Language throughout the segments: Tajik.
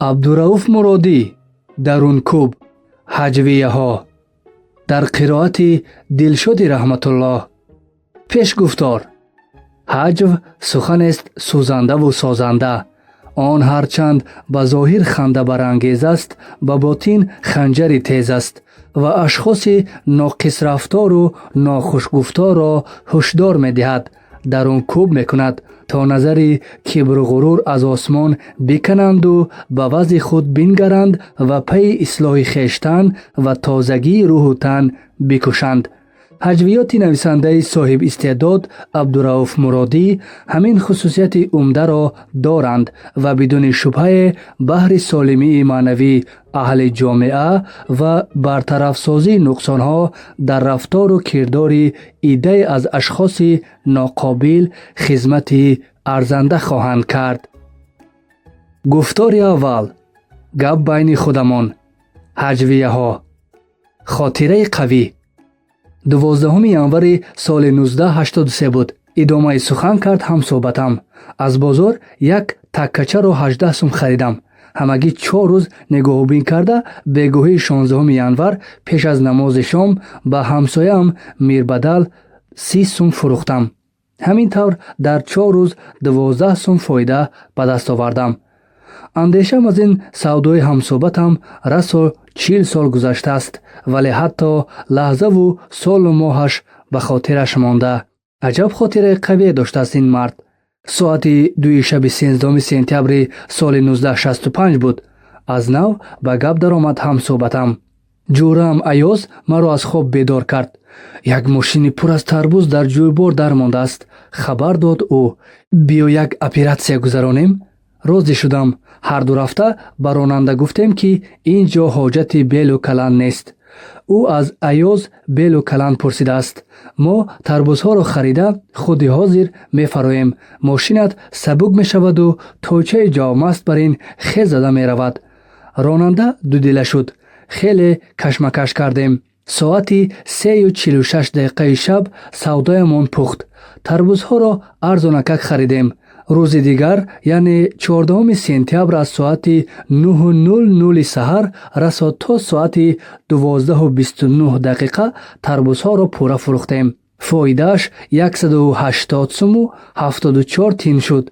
Абдурауф Муродӣ, «Дарункӯб», ҳаҷвияҳо дар қироати Дилшоди Раҳматуллоҳ. Пешгуфтор. Ҳаҷв суханест сӯзандаву созанда. Он ҳарчанд ба зоҳир хандабарангез аст, ба ботин ханҷари тез аст ва ашхоси ноқисрафтору нохушгуфторро ҳушдор медиҳад, дарункӯб мекунад, то назари кибру ғурур аз осмон бикананду ба вазъи худ бингаранд ва пайи ислоҳи хештан ва тозагии рӯҳу тан бикӯшанд. Ҳаҷвиёти нависандаи соҳибистеъдод Абдурауф Муродӣ ҳамин хусусияти умдаро доранд ва бидуни шубҳае баҳри солимии маънавии аҳли ҷомеа ва бартарафсозии нуқсонҳо дар рафтору кирдори иддае аз ашхоси ноқобил хизмати арзанда хоҳанд кард. Гуфтори аввал. Гап байни худамон. Ҳаҷвияҳо. Хотираи қавӣ. 12 январи соли 1983 буд, идомаи сухан кард ҳамсӯҳбатам. Аз бозор як таккачаро 18 сум харидам. Ҳамагӣ 4 рӯз нигоҳубин карда, бегоҳии 16 январ пеш аз намози шом ба ҳамсояам Мирбадал 30 сум фурӯхтам. Ҳамин тавр дар 4 рӯз 12 сум фоида ба даст овардам. Андешам аз ин савдои ҳамсӯҳбатам расо 40 сол гузаштааст, вале ҳатто лаҳзаву солу моҳаш ба хотираш монда. Аҷаб хотираи қавие доштааст ин мард. Соати 2-и шаби 13 сентябри соли 1965 буд, аз нав ба гап даромад ҳамсӯҳбатам. Ҷӯраам Аёз маро аз хоб бедор кард. «Як мошини пур аз тарбуз дар ҷӯйбор дармондааст», хабар дод ӯ. «Биё, як оператсия гузаронем». Розӣ шудам. Ҳарду рафта ба ронанда гуфтем, ки ин ҷо ҳоҷати белу каланд нест, ӯ аз Аёз белу каланд пурсидааст. Мо тарбузҳоро харида, худи ҳозир мефароем, мошинат сабук мешаваду тойчаи ҷавмаст бар ин хез зада меравад. Ронанда дудила шуд. Хеле кашмакаш кардем. Соати 3:46 шаб савдоямон пухт. Тарбузҳоро арзонакак харидем. Рӯзи дигар, яъне 14 сентябр, аз соати 9:00 саҳар расо то соати 12:29 тарбузҳоро пурра фурӯхтем. Фоидааш 180 суму 74 тин шуд.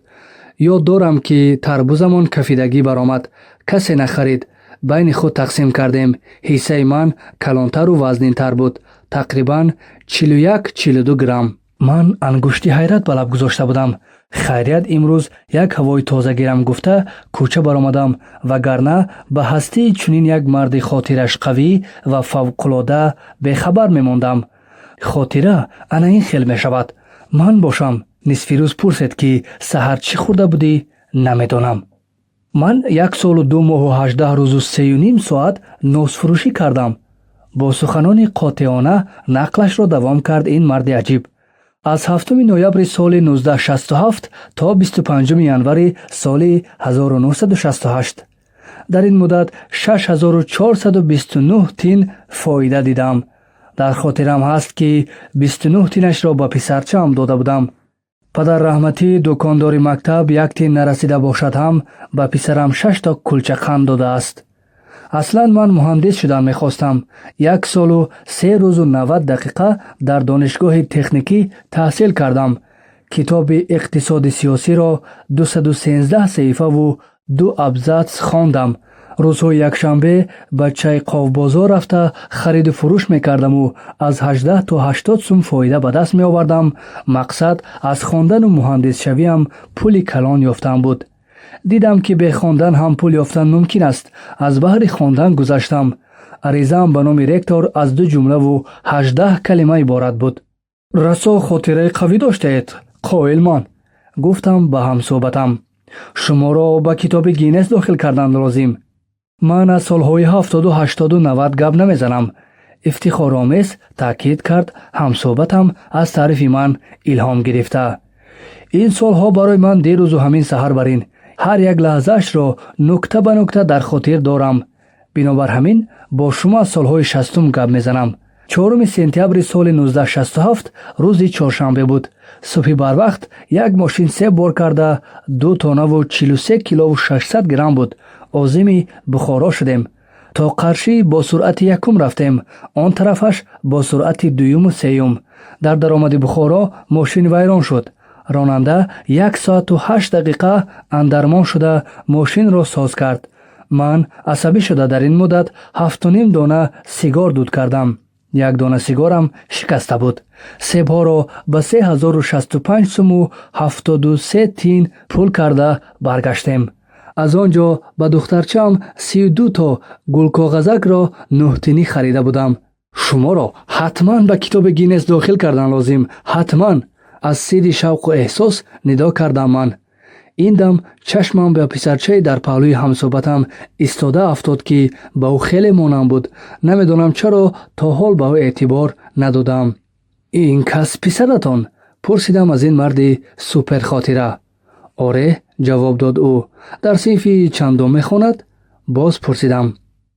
Ёд дорам, ки тарбузамон кафидагӣ баромад, касе нахарид. Байни худ тақсим кардем. Ҳиссаи ман калонтару вазнинтар буд, тақрибан 41-42 грамм. Ман ангушти ҳайрат ба лаб гузошта будам. Хайрият, имрӯз як ҳавои тоза гирам гуфта, кӯча баромадам, вагарна ба ҳастии чунин як марди хотираш қавӣ ва фавқулода бехабар мемондам. Хотира ана ин хел мешавад. Ман бошам, нисфирӯз пурсед, ки саҳар чӣ хӯрда будӣ, намедонам. Ман як солу 2 моҳу 18 рӯзу 3:30 соат носфурӯшӣ кардам, бо суханони қотеона нақлашро давом кард ин марди аҷиб. Аз 7 ноябри соли 1967 то 25 январи соли 1968. Дар ин муддат 6429 тин фоида дидам. Дар хотирам ҳаст, ки 29 тинашро ба писарчаам дода будам. Падар раҳматӣ, дукондори мактаб, як тин нарасида бошад ҳам, ба писарам шашто кулчақанд додааст. Аслан ман муҳандис шудан мехостам. Як солу 3 рӯзу 90 дақиқа дар донишгоҳи техникӣ таҳсил кардам. Китоби иқтисоди сиёсиро 213 саҳифаву ду абзац хондам. Рӯзҳои якшанбе ба Чайқовбозор рафта, хариду фурӯш мекардаму аз 18 то 80 сум фоида ба даст меовардам. Мақсад аз хондану муҳандисшавиам пули калон ёфтан буд. Дидам, ки бе хондан ҳам пул ёфтан мумкин аст. Аз баҳри хондан гузаштам. Аризаам ба номи ректор аз ду ҷумлаву 18 калима иборат буд. «Расо хотираи қавӣ доштаед, қоил ман», гуфтам ба ҳамсӯҳбатам. «Шуморо ба китоби Гиннес дохил кардан лозим». «Ман аз солҳои 70-у 80-у 90 гап намезанам», ифтихоромез таъкид кард ҳамсӯҳбатам, аз таърифи ман илҳом гирифта. «Ин солҳо барои ман дирӯзу ҳамин саҳар барин. Ҳар як лаҳзаашро нукта ба нукта дар хотир дорам. Бинобар ҳамин бо шумо аз солҳои 60-ум гап мезанам. 4 сентябри соли 1967 рӯзи чоршанбе буд. Субҳи барвақт як мошин себ бор карда, 2 тоннаву 43 килову 600 грамм буд, озими Бухоро шудем. То Қаршӣ бо суръати якум рафтем, он тарафаш бо суръати дуюму сеюм. Дар даромади Бухоро мошин вайрон шуд. Ронанда 1 соату 8 дақиқа андармон шуда мошинро соз кард. Ман асабӣ шуда дар ин муддат 7,5 дона сигор дуд кардам. Як дона сигорам шикаста буд. Себҳоро ба 3065 суму 73 тин пул карда баргаштем. Аз он ҷо ба духтарчаам 32 то гулкоғазакро 9 тинӣ харида будам. Шуморо ҳатман ба китоби Гиннес дохил кардан лозим, ҳатман, аз сири шавқу эҳсос нидо кардам ман. Ин дам чашмам ба писарчае дар паҳлӯи ҳамсӯҳбатам истода афтод, ки ба ӯ хеле монанд буд. Намедонам чаро то ҳол ба ӯ эътибор надодам. «Ин кас писаратон?» пурсидам аз ин марди суперхотира. «Оре», ҷавоб дод ӯ. «Дар синфи чандум мехонад?» боз пурсидам.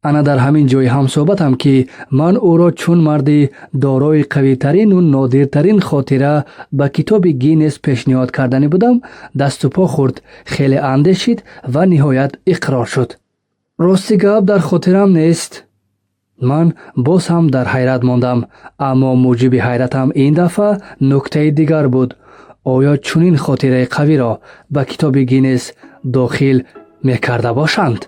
Ана дар ҳамин ҷои ҳамсӯҳбатам, ки ман ӯро чун марди дорои қавитарину нодиртарин хотира ба китоби Гиннес пешниҳод карданӣ будам, дасту по хӯрд, хеле андешид ва ниҳоят иқрор шуд: «Рости гап, дар хотирам нест». Ман боз ҳам дар ҳайрат мондам, аммо муҷиби ҳайратам ин дафъа нуктаи дигар буд: оё чунин хотираи қавиро ба китоби Гиннес дохил мекарда бошанд?